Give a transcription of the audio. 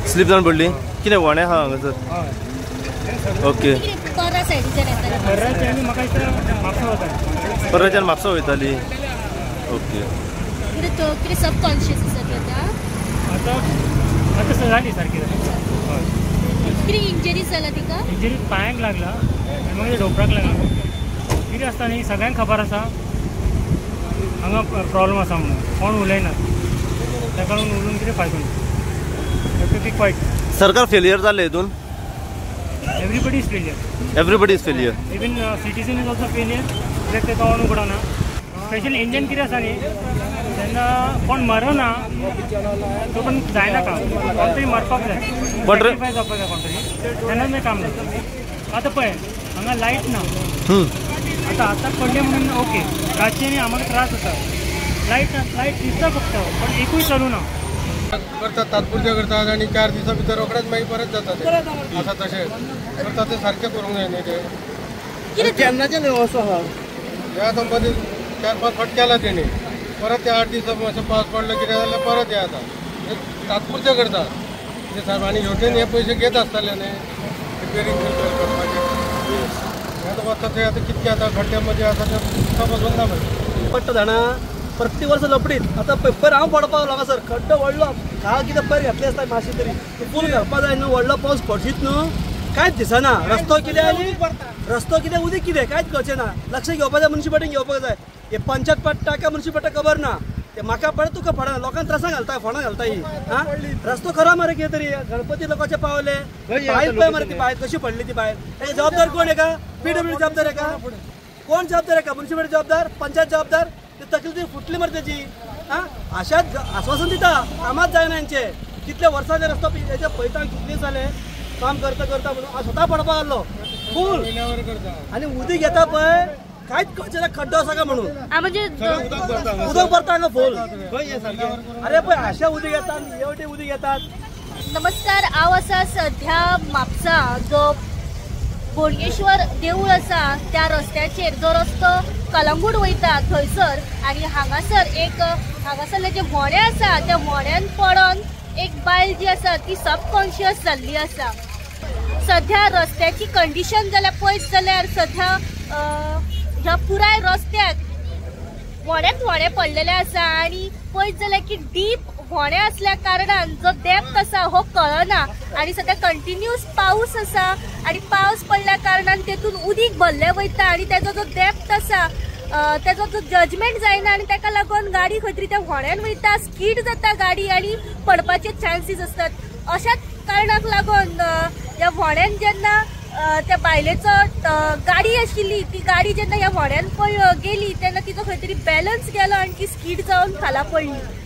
Slip जावन पडली कितें व्हणे आहा हांगासर. ओके, पर्राच्यान म्हापसा वयताली. ओके, इंजरी पांयांक लागला आनी मागीर ढोपराक लागला. कितें आसता न्ही सगळ्यांक खबर आसा हांगा प्रॉब्लम आसा म्हणून, कोण उलयना, ताका लागून उलोवन कितें फायदो ना. सरकार फेलियर जालें हितून. Everybody is failure. Everybody is failure. Even citizen is also failure. कित्याक ते तोंड उगडना. स्पेशल इंजन कितें आसा न्ही तेन्ना कोण मरना तो पण जायना काम, कोण तरी मरपाक जाय, सॅक्रिफायस जावपाक जाय कोण तरी, तेन्ना मागीर काम जाता. आतां पळय हांगा लायट ना, आतां आतां पडलें म्हणून ओके, रातचें न्ही आमकां त्रास जाता. लायट लायट दिसता फक्त, पण एकूय चलूं ना. करतात तात्पुरते करतात आनी 4 दिसां भितर रोखडेच मागीर परत जाता ते आसा तशें करतात ते सारकें करूंक जाय न्ही ते. केन्नाच्यान असो आहा ह्या आतां मदीं 4-5 फावट केला तेणी, परत ते 8 दिसां मातसो पावस पडलो कितें जाल्यार परत हें जाता. तात्पुरते करतात ते साहेब. आनी हेवटेन हे पयशे घेत आसतले न्ही रिपेरींग करपाचे. हें आतां वता थंय आतां कितकें आतां खड्ड्या मदीं आसा तें तपासून ना मागीर पडटा जाणा. प्रति वर्स लपडीत आतां पेपर हांव पडपाक लागलो सर, खड्डो व्हडलो काल कितें पयर घातले आसता मातशें तरी फूल घालपा जाय न्हू. व्हडलो पावस पडशीत न्हू, कांयच दिसना. रस्तो कितें आनी रस्तो कितें उदीक कितें कांयच कळचें ना. लक्ष घेवपाक जाय, मुन्सिपालिटीन घेवपाक जाय. हे पंचायत पडटा काय मुन्सिपालिटी खबर ना, ते म्हाका पडटा तुका पडना, लोकांक त्रासां घालता, फोंडां घालता ही. आं, रस्तो खरो मरे कितें तरी. गणपती लोकांचे पावले बायल पळय मरे, ती बायल कशी पडली ती बायल. तेजी जबाबदार कोण आहे का? पीडब्ल्यूडी जबाबदार आहे का? कोण जबाबदार आहे का? मुन्सिपालिटी जबाबदार, पंचायत जबाबदार. ती तकली फुटली मरे तेजी. आं, अशाच आश्वासन दिता, कामाच जायना हेंचे. कितले वर्सां रस्तो हेजे पळयता, कितले जाले काम करता करता म्हणून स्वता पडपाक लागलो फूल. आनी उदीक येता पळय कांयच कळचें ना, खड्डो आसा काय म्हणून. उदक भरता हांगा फूल. अरे पळय अशें उदीक येता, हे वटेन उदीक येतात. नमस्कार, हांव आसा सध्या म्हापसा जो बोडगेश्वर देवूळ आसा त्या रस्त्याचेर, जो रस्तो कलंगूट वयता थंयसर. आनी हांगासर एक हांगासरले जे व्हडें आसा त्या व्हड्यान पडोन एक बायल जी आसा ती सबकॉन्शियस जाल्ली आसा. सध्या रस्त्याची कंडिशन जाल्यार पळयत जाल्यार सध्या ह्या पुराय रस्त्याक व्हड्यात व्हडें पडलेलें आसा. आनी पळयत जाल्यार की डीप व्हडें आसल्या कारणान जो डेप्थ आसा हो कळना. आनी सध्या कंटिन्युअस पावस आसा आनी पावस पडल्या कारणान तेतून उदीक भरलें वयता आनी तेजो जो डेप्थ आसा तेजो जो जजमेंट जायना आनी ताका लागून गाडी खंय तरी त्या व्हड्यान वयता, स्कीड जाता गाडी आनी पडपाचे चान्सीस आसतात. अशाच कारणाक लागून ह्या व्हड्यान जेन्ना त्या बायलेचो गाडी आशिल्ली ती गाडी जेन्ना ह्या व्हड्यान गेली तेन्ना तिचो खंय तरी बॅलन्स गेलो आनी ती स्कीड जावन खाला पडली.